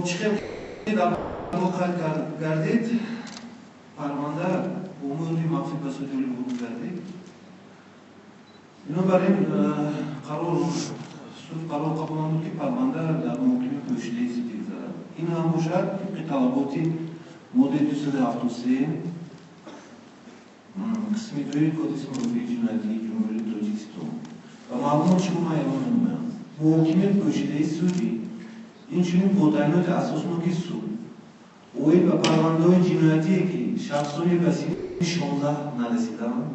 Хоб, чӣ хел дар қайд гардид, парванда бо мӯҳри махфӣ ба суди олӣ ворид гардид. Бинобар ин, қарор суд қарор қабул намуд, ки парванда дар муҳокимаи пӯшидаи судӣ гузарад. Ин ҳам бошад тибқи талаботи моддаи 273 қисми дуюми Кодекси мурофиаи ҷиноятии Ҷумҳурии Тоҷикистон. Ва маълумот шумо ман эълон менамоям: муҳокимаи пӯшидаи судӣ инчунин бо таъиноти асосноки суд оид ба парвандаҳои ҷиноятие, ки шахсони ба синни 16 нарасидаанд,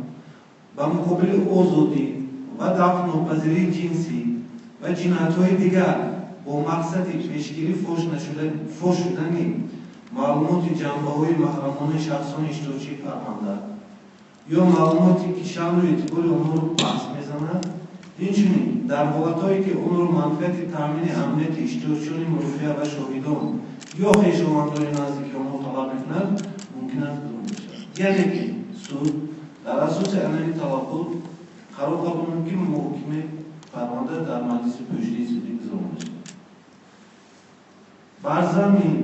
ба муқобили озодӣ ва дафтнопазирии ҷинсӣ ва ҷиноятҳои дигар бо мақсади пешгирӣ фош шудани маълумоти ҷанбаҳои маҳрамонаи шахсони иштирокчии парванда ё маълумоте, ки шаъну эътибори онҳоро паст мезанад, инчунин дар ҳолатҳое, ки онро манфиати таъмини амнияти иштирокчиёни мурофиа ва шоҳидон ё хешовандони наздики онҳо талаб мекунад, мумкин аст гузаронида шавад. Яъне ки суд дар асоси ана ин талабот қарор қабул намуд, ки муҳокимаи парванда дар маҷлиси пӯшидаи судӣ гузаронида шавад. Бар замин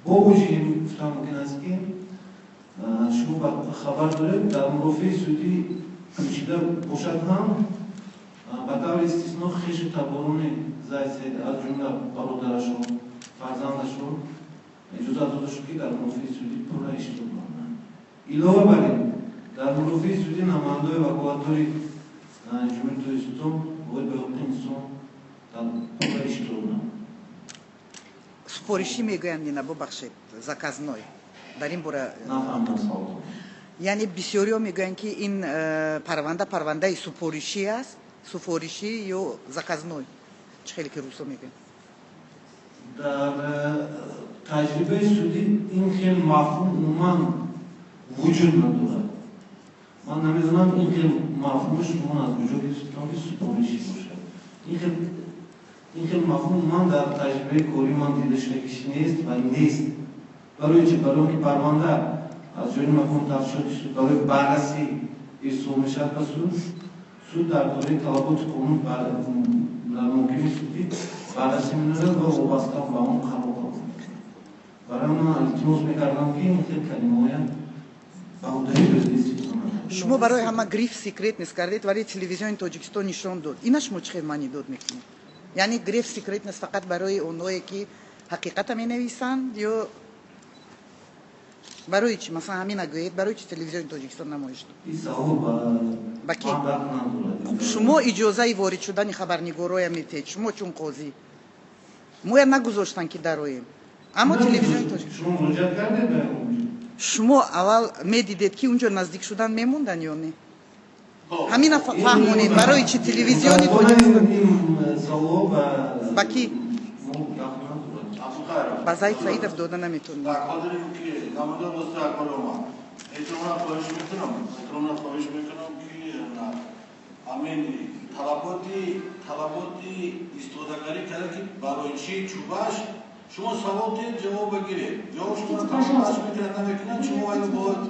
бо вуҷуди ин, гуфтан мумкин аст, ки шумо хабар доред, дар мурофиаи судӣ пӯшида бошад ҳам, ба таври истисно хешу таборони Зайд Саид, аз ҷумла бародарашон, фарзандашон иҷозат дода шуд, ки дар мурофиаи судӣ пурра иштирок намоянд. Илова бар ин, дар мурофиаи судӣ намояндаҳои ваколатдори Ҷумҳурии Тоҷикистон оид ба ҳуқуқи инсон дар пурра иштирок намуданд. Супоришӣ мегӯянд ина, бубахшед, заказной дар ин бора? Нафаҳмидам саволтон. Яъне бисёриҳо мегӯянд, ки ин парванда парвандаи супоришӣ аст, суфоришӣ ё заказной, чӣ хеле ки русо мегӯянд. Дар таҷрибаи судӣ ин хел мафҳум умуман вуҷуд надорад. Ман намедонам, ин хел мафҳуми шумо аз куҷо гирифтам, ки супоришӣ бошад. Ин хел мафҳум умуман дар таҷрибаи кории ман дида шудагиш нест ва нест. Барои чи? Барои он ки парванда аз ҷониби мақоми тафтишоти суд барои баррасӣ ирсол мешавад ба суд. Суд дар доираи талаботи қонун дар муҳокимаи судӣ баррасӣ менамояд ва вобаста ба он қарор қабул мекунад. Барои ман илтимос мекардам, ки ин хел калимаҳоя ба ҳуддаи беҳуда истифода накунед. Шумо барои ҳама гриф «секретность» кардед, вале телевизиони Тоҷикистон нишон дод. Ина шумо чӣ хел маъни дод мекунед? Яъне гриф «секретность» фақат барои онҳое, ки ҳақиқата менависанд, ё барои чӣ? Масалан, ҳамина гӯед, барои чӣ телевизиони Тоҷикистон намоиш дод? Ин савол ба Ба кӣ? ман дахл надорад. Шумо иҷозаи ворид шудани хабарнигороя метиҳед, шумо чун қозӣ. Моя нагузоштанд, ки дароем, аммо телевизиони Тоҷик Шумо муроҷиат кардед ба онҷо? Шумо аввал медидед, ки унҷо наздик шудан мемонданд ё не? Ҳамина фаҳмонед, барои чӣ телевизиони Тоҷикистон? Ин савол ба Ба кӣ? мо дахл надорад. Абдухайров. Ба Зайд Саидов дода наметонем. Дар ҳозирим, ки намояндаи воситаи ахбори омма, эҳтиромона хоҳиш мекунам, эҳтиромона хоҳиш мекунам, ки ҳамин талаботи истифодагарӣ карда, ки барои чӣ чубаш шумо савол тиҳед, ҷавоб бигиред. Ҷавоб шуморо қабул мекунад, намекунад, шумо бояд